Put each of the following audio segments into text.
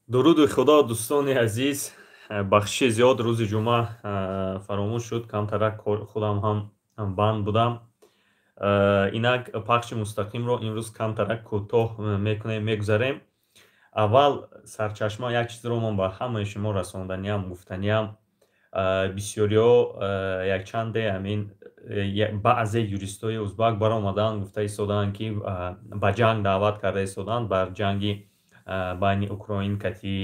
Дуруди Худо, дӯстони азиз. Бахшиши зиёд, рӯзи ҷумъа фаромӯш шуд, камтарак худам ҳам банд будам. Инак пахши мустақимро имрӯз камтарак кӯтоҳ мекунем, мегузарем. Аввал сарчашма як чизро ман ба ҳамаи шумо расонданиям, гуфтаниям. Бисёриҳо якчанде ҳамин баъзе юристҳои узбак баромаданд, гуфта истодаанд, ки ба ҷанг даъват карда истодаанд, бар ҷанги байни Украин кати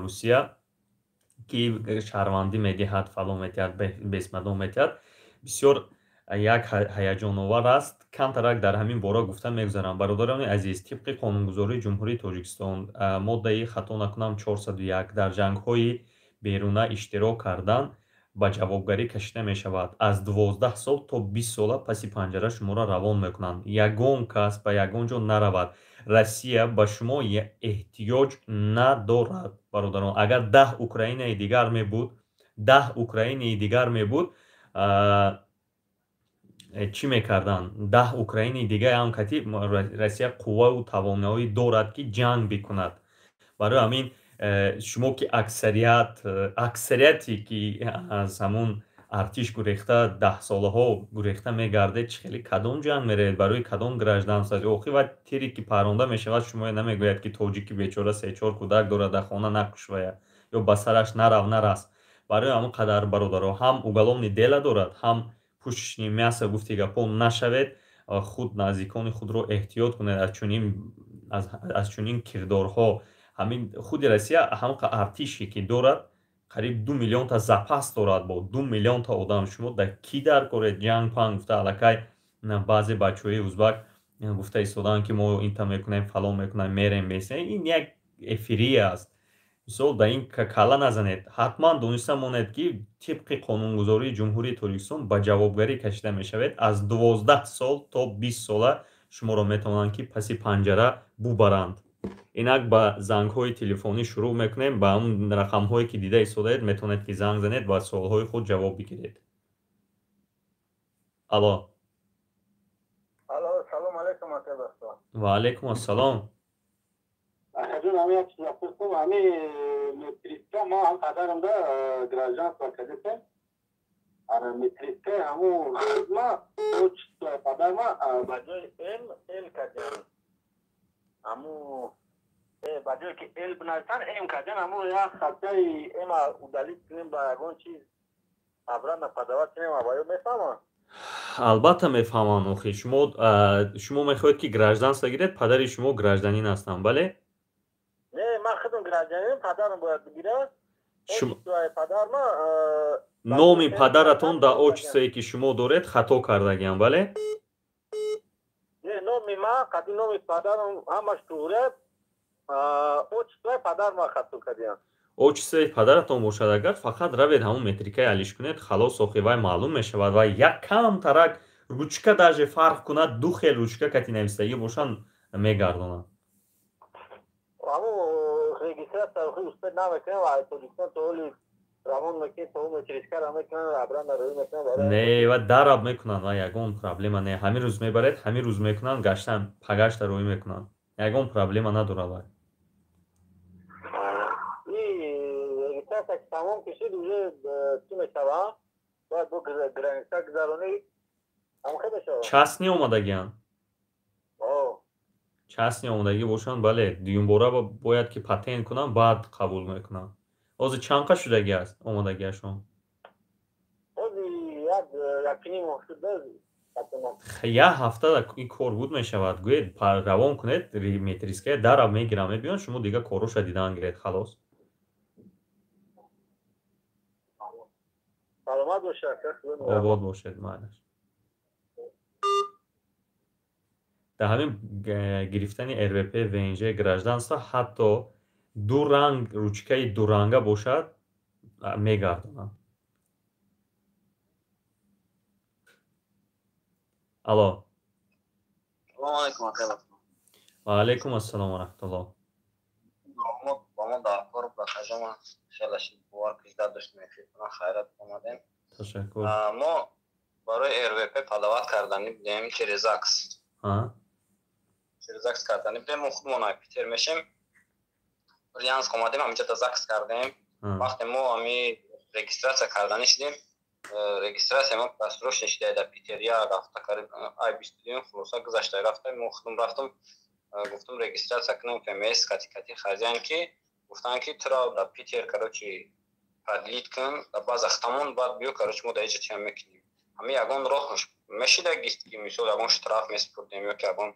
Русия, ки шаҳрвандӣ медиҳад, фалон медиҳад, бесмадон медиҳад. Бисёр як ҳаяҷоновар аст. Камтарак дар ҳамин бора гуфта мегузарам. Бародарони азиз, тибқи қонунгузории Ҷумҳурии Тоҷикистон, моддаи, хато накунам, 401, дар ҷангҳои беруна иштирок кардан ба ҷавобгарӣ кашида мешавад. Аз 12 сол то 20 сола паси панҷара шуморо равон мекунанд. Ягон кас ба ягон ҷо наравад. Россия ба шумо эҳтиёҷ надорад, бародарон. Агар 10 Украинаи дигар мебуд, 10 Украинаи дигар мебуд, чӣ мекарданд? 10 Украинаи дигаам кати Россия қувваю тавоноӣ дорад, ки ҷанг бикунад. Барои ҳамин шумо ки аксарияте ки аз ҳамун артиш гурехта, даҳсолаҳо гурехта мегардед, чӣ хеле кадом ҷанг меравед, барои кадом гражданство? Охир ва тире ки парронда мешавад, шумо намегӯяд, ки тоҷики бечора се-чор кӯдак дорад, дар хона накушвая ё ба сараш нарав, нарас. Барои ҳамон қадар, бародаро, ҳам уголовный дело дорад, ҳам пушечное мясо, гуфти гапҳо, нашавед. Худ, наздикони худро эҳтиёт кунед аз чунин кирдорҳо. Ҳамин худи Россия ҳамқа артише ки дорад, қариб 2 миллионта запас дорад, бо 2 миллионта одам. Шумо дар кӣ дар коред ҷанг панг гуфта, аллакай баъзе бачаҳои узбак гуфта истодаанд, ки мо инта мекунем, фалон мекунем, мерем, месем. Ин як эфирия аст. Мисол, дар ин калла назанед. Ҳатман дониста монед, ки тибқи қонунгузории Ҷумҳурии Тоҷикистон ба ҷавобгарӣ кашида мешавед. Аз 12 сол то 20 сола шуморо метавонанд, ки паси панҷара бубаранд. Инак ба зангҳои телефонӣ шурӯъ мекунем. Ба ҳамн рақамҳое ки дида истодаед, метавонед, ки занг занед ва суолҳои худ ҷавоб бигиред. Алло. Алло, салом алейкум, ака Бахтиёр. Ва алейкум ассалом. Акаҷон, ҳами як чиза пурсам, ҳами метрика мо ҳам падарамда гражданство кардем. Ара метрика ҳаму ма отчество падарма ба ҷои М Л кардем. Ҳаму ба ҷое ки Л бинависанд, М кардем. Ҳаму як хатаи М удалить кунем, ба ягон чиз обратно подавать кунем, ва ё мефаҳманд? Албатта мефаҳмам. Охи шумо мехоҳед, ки гражданство гиред, падари шумо гражданин ҳастанд, бале? Не, ман худам гражданин, падарам бояд бигирад. Падарма. Номи падаратон дар отчествое ки шумо доред, хато кардагиам, бале? Не, номи ман қади номи падарам ҳамаш туғри, отчествои падарма хато кардиам. Отчествои падаратон бошад агар, фақат равед, ҳамон метрикаи алиш кунед, халос. Охи вай маълум мешавад, вай як камтарак ручка даже фарқ кунад, ду хел ручка кати нависагӣ бошанд, мегардонад. Ҳамун регистрация успеть намекунем, ва Тоҷикистон то оли равон мекунем, то метрикара мекунем, обратно рӯй мекунем. Не, ва дараб мекунанд, ва ягон проблема не. Ҳамин рӯз мебаред, ҳамин рӯз мекунанд, гаштан пагашта рӯй мекунанд, ягон проблема надорад вай. Регистрация ки тамом кишид, уже чӣ мешавад? Бояд бо граница гузаронӣ, ҳамхел мешавад? Частный омадагианд? Частный омадагӣ бошанд, бале, дуюмбора бояд ки патент кунанд, баъд қабул мекунанд. Ҳозир чанд қа шудагӣ аст омадагиашон? Як ҳафта ин кор буд мешавад. Гӯед, равон кунед, метриская дараб мегирам, мебиён, шумо дигар корроша дидан гиред, халос. Саломат бошед. Обод бошед, майлаш. Дар ҳамин гирифтани РВП, ВНЖ, гражданство ҳатто ду ранг ручкаи дуранга бошад, мегардонанд. Алло. Ва алайкум ассалом ва раҳматуллоҳ. Ба мо дар кор бахажама хеле шид, бовар кижда доштем, эфир хайрат омадем. Ташаккур. Мо барои РВП подавать кардани будем через ЗАГС. Через ЗАГС кардани будем, мо худмон Питер мешем. Брянск омадем, ҳаминҷа да ЗАГС кардем. Вақте мо ҳами регистрация карданӣ шудем, регистрация мо просрочен шуда дар Питер, я рафта ай 22-юм, хулоса, гузашта рафта. Мо худум рафтам, гуфтам, регистрация кунам ФМС кати кати хазян ки гуфтанд, ки туро дар Питер, короче, продлить кун дар база хтамон, баъд биё, короче, мо дар иҷа тиям мекунем. Ҳами ягон роҳ мешида гист, ки мисол ягон штраф месупурдем ё ки ягон,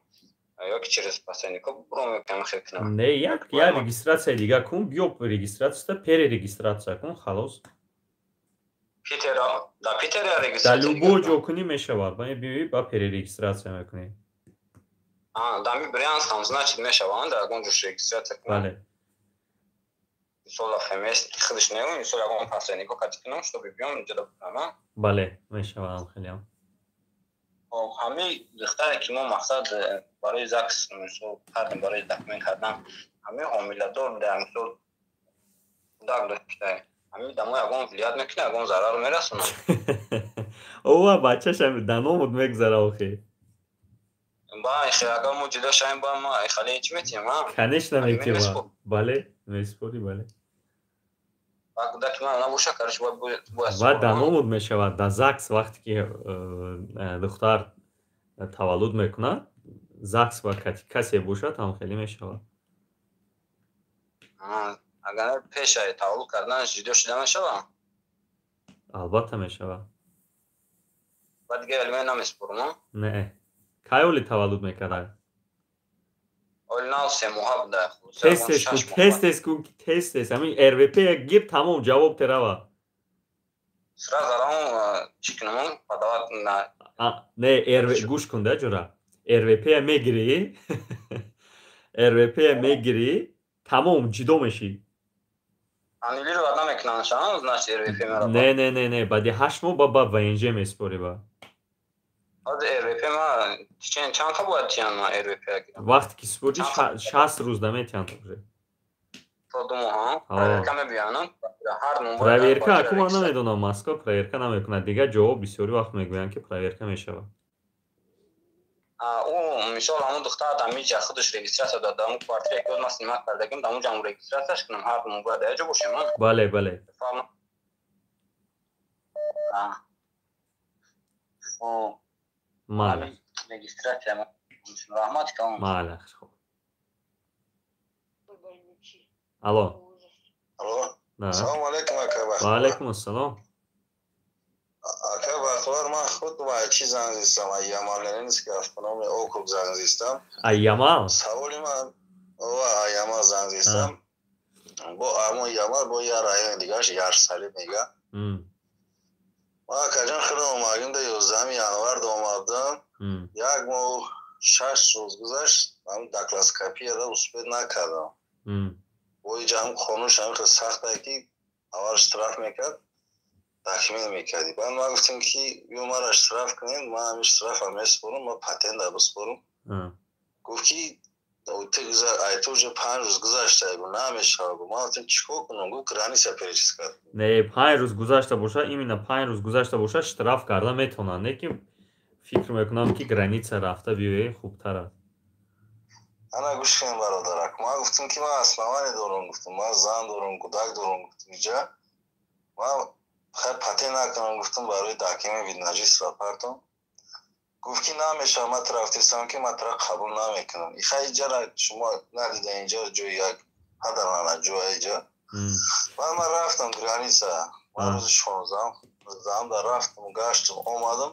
ё ки через посредников буром, ё ки хел кунам? Не, як регистрация дига кун, биё, регистрацията перерегистрация кун, халос. Питера, дар Питер регистрация? Дар любой ҷо кунӣ мешавад. Ба биёӣ, ба перерегистрация мекунӣ. Дами Брянск ҳам, значит, мешавад дар ягон ҷош регистрация кунам? Бале. Мисол, ФМС худаш не, мисол, ягон посреднико кати кунам, чтобы биём инҷода бикунам? Бале, мешавад ҳам хелеам. Ҳами духтаре ки мо, мақсад, барои ЗАГС, мисол, кардем, барои документ кардан, ҳами ҳомиладор буда, мисол, кӯдак дошта, ҳами дамо ягон влиять мекунад, ягон зарар мерасонад? Ова, бачашам даномуд мегзара охи. Ба агар мо ҷудо шавем, ба ма хали чӣ метиҳем? Конечно, метиҳем, бале, месупорӣ, бале. Кӯдаки ман набоша, короче, бояд Ва даномуд мешавад да ЗАГС. Вақте ки духтар таваллуд мекунад, ЗАГС ва касе бошад ҳам хеле мешавад. Агар пешаи таваллуд карданаш ҷудо шуда мешавад? Албатта, мешавад. Ба дига алимент намеспорам? Не, кай оли таваллуд мекарда? Оли нав 3 моҳа буда. Тез тез кун, тез тез кун, тез тез ҳамин РВП гир, тамом, ҷавоб терава. Сразу рам чӣ кунам, подавать на? Не, РВ гӯш кун да, ҷура, РВП мегирӣ, РВП мегирӣ, тамом, ҷудо мешӣ. Аннулировать намекунанд, значит, РВП мера? Не, не, не, не, баъди 8 моҳ ба ВНЖ месупорӣ ба. Ҳозир РВП ма чанд та бояд тиян ма РВП? Вақте ки супорӣ, 60 рӯз наметиҳанд уже. То 2 моҳ проверка мебиянам ҳар моҳ? Проверка аку ман намедонам, Москва проверка намекунад, дигар ҷоҳо бисёри вақт мегӯянд, ки проверка мешавад. Ӯ, мисол, ҳамон духтар дамиҷа худаш регистрация дод, дамун квартира ки ман снимать кардагим, дамун ҷаму регистрацияш кунам, ҳар ду моҳ бояд дар ҷо бошем? Бале. Хоб. Майли. Регистрация, раҳмат. Майли, хоб. Алло. Алло. Салому алайкум, ака. Ва алайкум ассалом. Ака Бахтовар, ман худ ва чӣ занг зистам, ай Ямал-Ненецкий автономный округ занг зистам. Ай Ямал? Саволи ман, ва, ай Ямал занг зистам, бо амон Ямал, бо я райони дигараш Ярсали мега. Ман, акаҷон, хеле омадим, да 11 январ омадам, як моҳ 6 рӯз гузашт, ҳам дактилоскопияда успеть накардам. Бо иҷа ҳам қонунш ҳам хеле сахтае, ки аввал штраф мекард, документ мекардӣ. Баъд ман гуфтем, ки ё маро штраф кунед, ман ҳамин штрафа месупорам, ман патента биспорам. Гуфт, ки ай ту уже 5 рӯз гузашта, гу намешава. Гу ман гуфтем, чӣ кор кунам? Гуфт, граница пересекать. Не, 5 рӯз гузашта боша, именно 5 рӯз гузашта боша, штраф карда метавонанд, не ки фикр мекунам, ки граница рафта биёе хубтар аст. Ана, гӯш кунем, бародарак, ман гуфтам, ки ман основание дорам, гуфтам, ман зан дорам, кӯдак дорам, гуфтам, иҷа ман хайр патент накунам, гуфтам, барои документ вид на жительство партом. Гуфт, ки намешавад, ман рафтистам, ки ман тра қабул намекунам. Иха, иҷара шумо надида, инҷа ҷои як ҳадарана ҷоя иҷа. Баъд ман рафтам граница, ман рӯзи 16-ам дар рафтам, гаштам, омадам,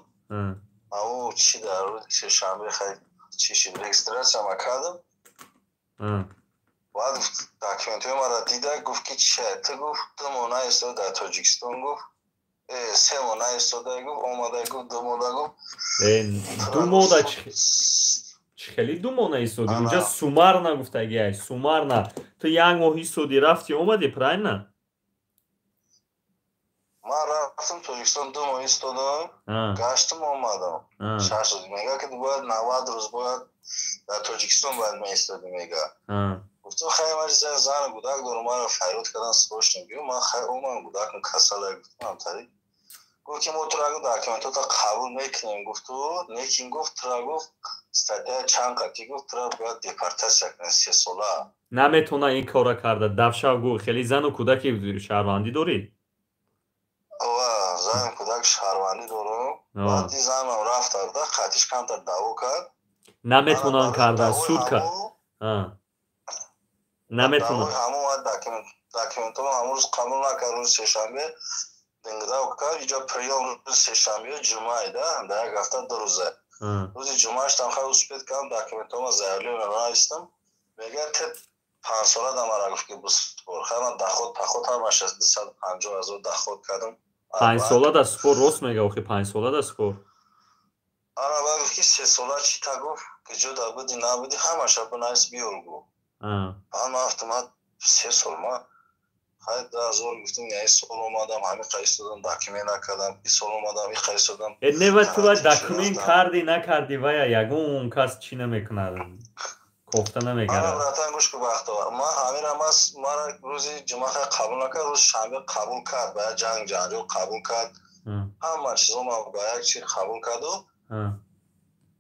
аму чи дар рӯзи сешанбе хай чӣ шид, регистрация ма кардам. Баъд документҳои маро дида, гуфт, ки чи ту, гуфт, 2 моҳ наистода дар Тоҷикистон, гуфт, 3 моҳ наистода, гуфт, омада, гуфт, 2 моҳда, гуфт. 2 моҳда чӣ хеле 2 моҳ наистоди? Унҷа суммарно гуфтагиай, суммарно. Ту як моҳ истоди, рафти, омадӣ, правильно? Ман рафтам Тоҷикистон, 2 моҳ истодам, гаштам, омадам, 6 рӯз. Мега, ки бояд 90 рӯз бояд дар Тоҷикистон бояд меистодӣ, мега. Гуфтам, хай, ман зану кӯдак дорам, маро фарёд кардан, срочно биё. Ман хай омадам, кӯдакам касала, гуфтам, ҳамтари. Гуфт, ки мо тура документота қабул мекунем, гуфту, лекин, гуфт, тура, гуфт, Статья чанд қати гуфт, тура бояд депортатсия кунад 3 сола. Наметона ин кора карда. Давшав гӯ, хеле зану кӯдаки шаҳрвандӣ дорӣ? Ова, зан кӯдак шаҳрвандӣ дорам. Баъди занам рафта да қатиш камтар даъво кард. Наметонан карда, суд кард. Наметонан. Ҳамон документҳоро ҳамон рӯз қабул накард, рӯзи сешанбе дингдав кард. Иҷо приём рӯзи сешанбе ҷумъае да, дар як ҳафта 2 рӯза. Рӯзи ҷумъаштам хай успеть кардам, документҳоро заявление навистам. Мегӯяд те 5 сола да мара гуфт ки биспор. Хай ман доход паход ҳамаш аз 250 000 доход кардам. 5 сола да спор, рост мега, охи 5 сола да спор. Ана баъд гуфт ки 3 сола чӣ та гуфт, куҷо да буди набуди ҳамаша бинавис биёр гуфт. Баъд ман гуфтам ман 3 сол ма хай 2000 гуфтам, я сол омадам, ҳамин қа истодам, документ накардам, и сол омадам, и қа истодам. Э не ва ту документ карди накарди вая ягон кас чӣ намекунад, кофта намегардад. Ана братан гӯш кун Бахтовар, ман ҳамира мара рӯзи ҷумъа хай қабул накард, рӯзи шанбе қабул кард, ба як ҷанг ҷанҷол қабул кард, ҳама чизо ман ба як чи қабул карду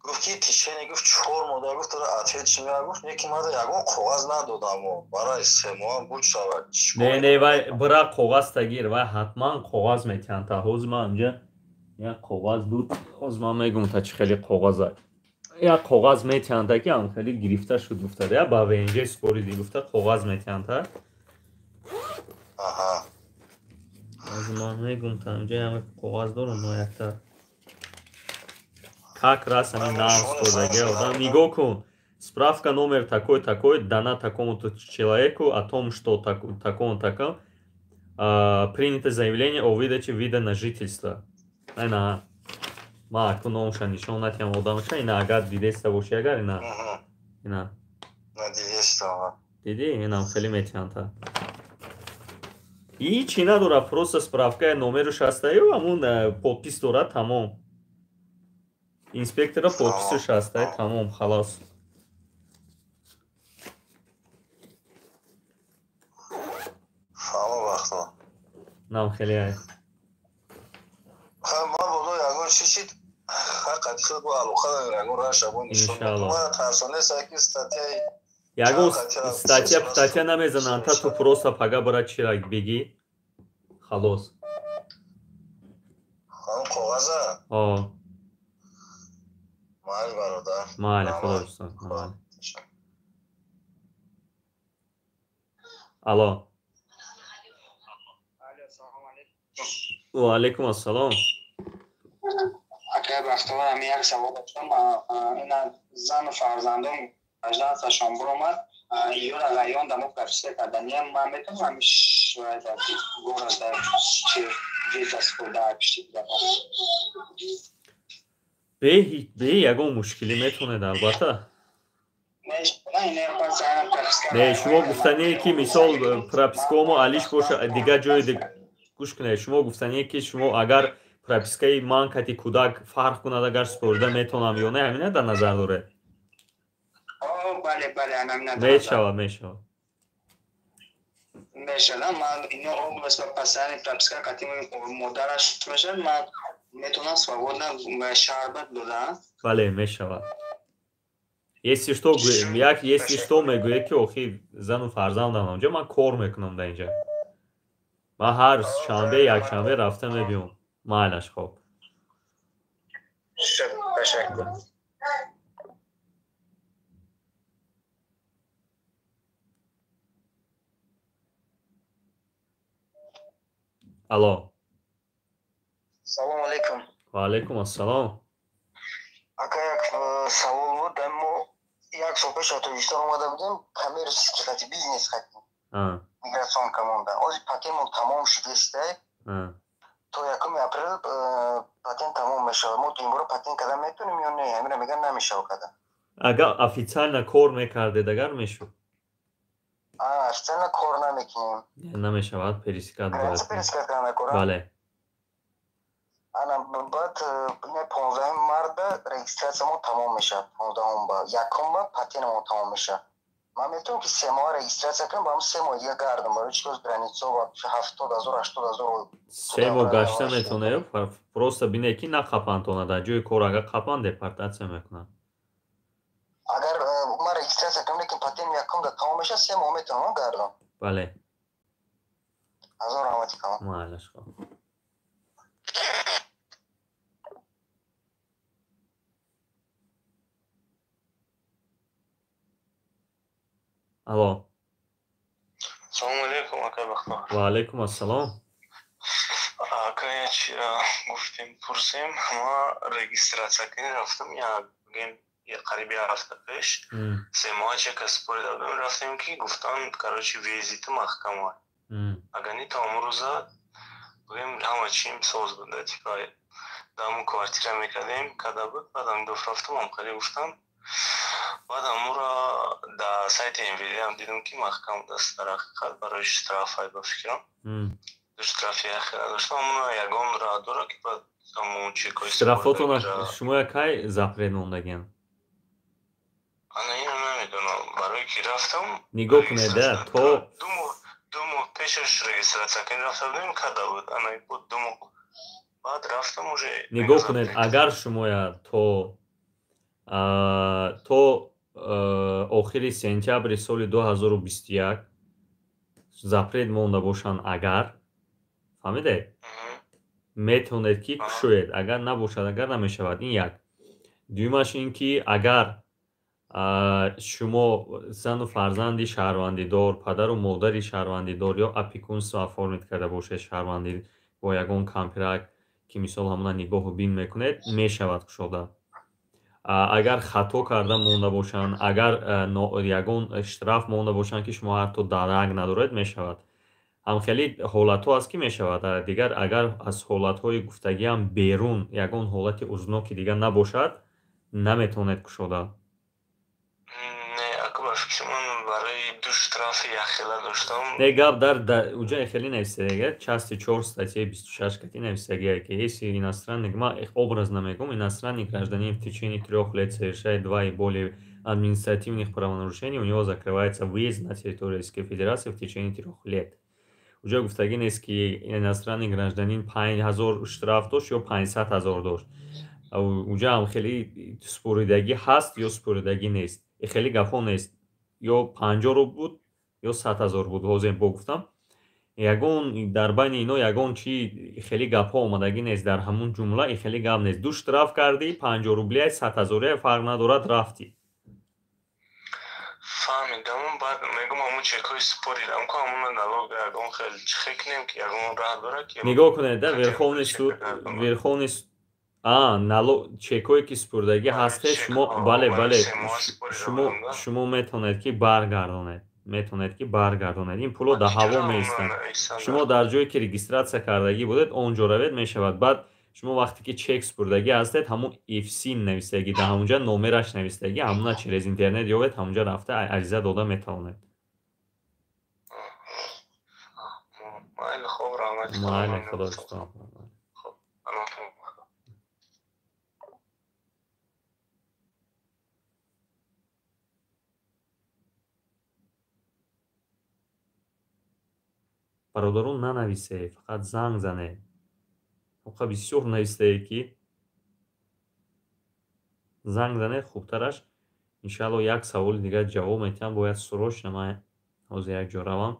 гуфт ки тишени гуфт 4 моҳ гуфт тура ответ чӣ меояд гуфт, не ки ман ягон коғаз надодам барои 3 моҳ буд шавад. Не, не, вай бира коғаз тагир, вай ҳатман коғаз метиҳанд. Та ҳозир ман инҷа як коғаз буд, ҳозир ман мегӯм та чӣ хеле коғаз як коғаз метиҳанд ки ам хеле гирифта шуд гуфта, я ба ВНЖ спориди гуфта коғаз метиҳанд та. Аҳа. Ҳозир ман мегӯм та инҷа як коғаз дорам, мо якта как раз они нам сказали, да, нигоҳ кун, справка номер такой такой дана такому-то человеку о том, что такому такому принято заявление о выдаче вида на жительство. Ина ма аку номша нишон натиҳам одамша, ина агар дидеста боши, агар ина ина диди, инам хеле метиҳанд та. Ҳичи надорад, просто справка номеру шастаю ҳамун подпись дорад, тамом. Инспектора подпису шастай, тамом, халос. Фаҳмо вақто. Нам хеле ай. Ха ман боло ягон чӣ шид, ха қати худ бо алоқа надорам, ягон раша бо нишон. Ман тарсонест ки статьяи ягон статья статья намезананд, та ту просто пага бара чира бигӣ, халос. Ҳамон коғаза? О. Майли бародар. Майли, худо ҳифзтон. Майли. Алло. Ва алайкум ассалом. Акай Бахтовар, ҳамин як савол доштам. Ина зану фарзандон гражданствашон биромад, ёра район дамо прописка карданиям, ман метавонам ҳамин города чи виза супурда пишти кудакам? Бе ягон мушкилӣ метавонед, албатта. Не, шумо гуфтание ки мисол пропискаомо алиш боша, дигар ҷои гӯш кунед, шумо гуфтание ки шумо агар пропискаи ман кати кӯдак фарқ кунад, агар супорида метавонам ё не, ҳамина дар назар доред? Мешавад, мешавад. Мешавад. Ман ино область ба пасани прописка кати модараш мешавад, ман метавонам свободно шаҳрбат дода? Бале, мешавад. Если что, як если что мегӯяд ки охи зану фарзандам онҷо, ман кор мекунам дар инҷа. Ман ҳар шанбе, якшанбе рафта мебиём. Майлаш, хоб. Ташаккур. Алло. Салом алейкум. Ва алейкум ассалом. Ака, як савол буд. Мо як сол пеш аз Тоҷикистон омада будем, коммерческий хати, бизнес хати. Миграционка монда. Ҳозир патентмон тамом шудестай. То 1 апрел патент тамом мешавад. Мо дуюмбора патент карда метавонем ё не? Ҳамина мегӯянд намешавад карда. Агар официально кор мекардед, агар мешуд? Официально кор намекунем. Намешавад, пересекат бояд. Пересекат карда накора? Бале. Ана баъд 15 марта регистратсиямон тамом мешавад. 15 ба 1 ба патентамон тамом мешавад. Ман метавонам ки 3 моҳ регистратсия кунам, ба ҳам 3 моҳ дига гардам. Барои чӣ ки границаҳо ба 70 000, 80 000 3 моҳ гашта метавонед, просто бинед ки нақапанд тона дар ҷои кор, агар қапанд депортатсия мекунанд. патент якум да тамом мешавад, 3 моҳ метавонам гардам. Бале. Ҳазор раҳмати калон. Майлаш, хоб. Алло. Салому алейкум, акай Бахтовар. Ва алейкум ассалом. Ака, гуфтем пурсем, ма регистрация кунӣ рафтам, я қариб як ҳафта пеш, 3 моҳа чека супорида будем, рафтем ки гуфтан, короче, визити маҳкама. Агар не то амрӯза бигӯем ҳама чием соз буда, типа даму квартира мекардем, када буд, баъдам дуф рафтам, ҳамкорӣ гуфтам. Баъд амура дар сайти МВД ҳам дидам, ки маҳкам будааст, дар ҳақиқат барои штраф ай ба фикрам. Ду штрафи яхела доштам, амуна ягон раҳ дора, ки баъд амун чекои Штрафотона шумо якай запрет мондагиан? Ана ино намедонам, барои ки рафтам. Нигоҳ кунед, да, то 2 моҳ пешаш регистрация кунӣ рафта будем, када буд, ана буд 2 моҳ. Баъд рафтам уже. Нигоҳ кунед, агар шумоя то охири сентябри соли 2021 запрет монда бошанд, агар фаҳмидед, метавонед ки кушоед, агар набошад, агар намешавад. Ин як. Дуюмаш ин ки агар шумо зану фарзанди шаҳрвандидор, падару модари шаҳрвандидор ё опекунство оформить карда бошед шаҳрвандӣ бо ягон кампирак, ки мисол ҳамона нигоҳу бин мекунед, мешавад кушода. Агар хато карда монда бошанд, агар ягон штраф монда бошанд, ки шумо ҳатто дарак надоред, мешавад. Ҳамхеле ҳолатҳо аст, ки мешавад. Дигар агар аз ҳолатҳои гуфтагиам берун ягон ҳолати узноки дигар набошад, наметавонед кушода. Не, ака, ба фикри ман барои ду штрафи яхела доштам. Не, гап дар уҷа хеле нависагия, части 4 статьяи 26 кати нависагия, ки если иностранный, ма образно мегӯм, иностранный гражданин в течение 3 лет совершает 2 и более административных правонарушений, у него закрывается выезд на территорию Российской Федерации в течение 3 лет. Уҷа гуфтагӣ нест, ки иностранный гражданин 5000 штраф дошт ё 500 000 дошт. Уҷа ҳам хеле супоридагӣ ҳаст ё супоридагӣ нест. Хеле гапҳо нест. Ё 50 рубл буд, ё 100 000 буд. Ҳозир бо гуфтам. Ягон дар байни ино ягон чи хеле гапҳо омадагӣ нест. Дар ҳамун ҷумла хеле гап нест. Ду штраф кардӣ, 50 рублия, 100 000 фарқ надорад, рафтӣ. Фаҳмидам, баъд мегӯм ҳамун чекҳои супоридам, ку ҳамуна налог ягон хел чихе кунем, ки ягон раҳ дора, ки нигоҳ кунед, да, Верховный суд, Верховный налог чекҳое ки супурдагӣ ҳастед шумо, бале, бале, шумо метавонед ки баргардонед, метавонед ки баргардонед. Ин пуло дар ҳаво меистанд. Шумо дар ҷое ки регистрация кардагӣ будед, он ҷо равед, мешавад. Баъд шумо вақте ки чек супурдагӣ ҳастед, ҳамун ФСИН нависагӣ, дар ҳамунҷа номераш нависагӣ, ҳамуна через интернет ёбед, ҳамунҷа рафта ариза дода метавонед. Майли, хоб, раҳмат. Майли, худо шукр. Бародарон, нанависед, фақат занг занед. Оқа бисёр навистае, ки занг занед хубтараш. Иншаалло як саволи дигар ҷавоб метиҳам, бояд срочно ман ҳозир як ҷо равам.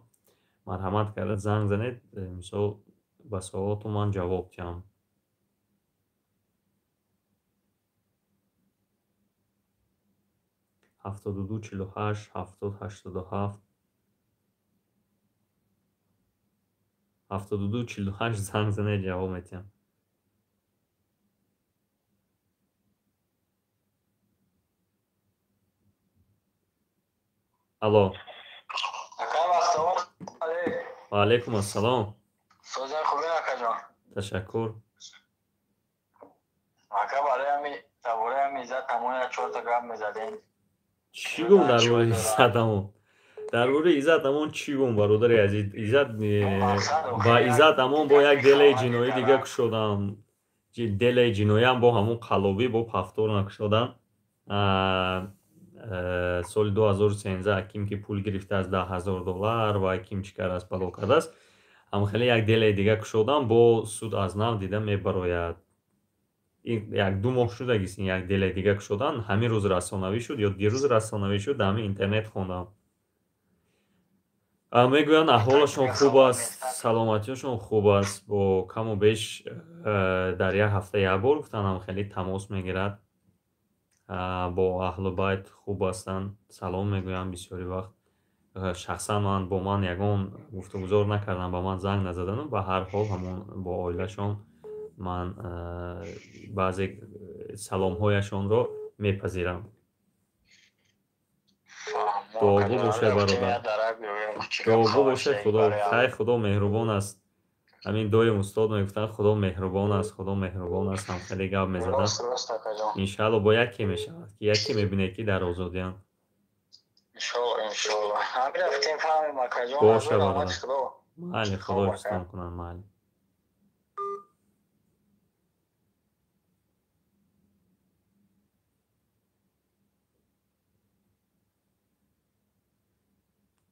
Марҳамат карда занг занед, мисол ба саволотон ман ҷавоб диҳам. 72 48 70 87 72 48 занг занед, ҷавоб метиҳам. Алло. Ва алейкум ассалом. Созай хубин, акаҷон? Ташаккур. Ака, барои ҳами дар ҳами Иззат Амон як чорта гап мезадем. Чӣ гум дар бораи Иззат Амон? Дар бораи Иззат Амон чӣ гум, бародари азиз? Иззат ба Иззат Амон бо як делаи ҷиноӣ дига кушодам. Делаи ҷиноиам бо ҳамун қаллобӣ бо пафтор накушодам. Соли 2013 Аким ки пул гирифта аз $10,000 ва Аким чӣ кардааст, бало кардааст. Ҳам хеле як делаи дига кушодам, бо суд аз нав дида мебарояд. Як-ду моҳ шудагист, ин як делаи дига кушодан, ҳамин рӯз расонавӣ шуд ё дирӯз расонавӣ шуд, дар ҳамин интернет хондам. Мегӯянд, аҳволашон хуб аст, саломатиашон хуб аст, бо каму беш дар як ҳафта як бор гуфтанам хеле тамос мегирад. Бо аҳлу байт хуб ҳастанд, салом мегӯянд бисёри вақт. Шахсан ман бо ман ягон гуфтугузор накардам, ба ман занг назадану ба ҳар ҳол ҳамон бо оилашон ман баъзе саломҳояшонро мепазирам. Дуогӯ бошед, бародар, дуогӯ бошед. Худо хайр, Худо меҳрубон аст. Ҳамин доим устод мегуфтанд, Худо меҳрубон аст, Худо меҳрубон аст, ҳам хеле гап мезаданд. Иншаалло бо яке мешавад, ки яке мебинед, ки дар озодиам. Боша, бародар, майли, Худо ҳифзтон кунад, майли.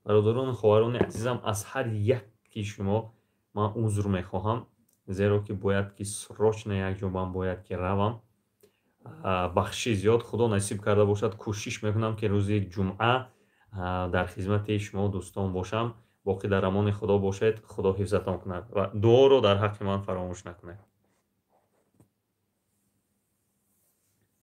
Бародарону хоҳарони азизам, аз ҳар яки шумо ман узр мехоҳам, зеро ки бояд ки срочно як ҷо ман бояд ки равам. Бахши зиёд, Худо насиб карда бошад, кӯшиш мекунам, ки рӯзи ҷумъа дар хизмати шумо дӯстон бошам. Боқӣ дар амони Худо бошед, Худо ҳифзатон кунад ва дуоро дар ҳаққи ман фаромӯш накунед.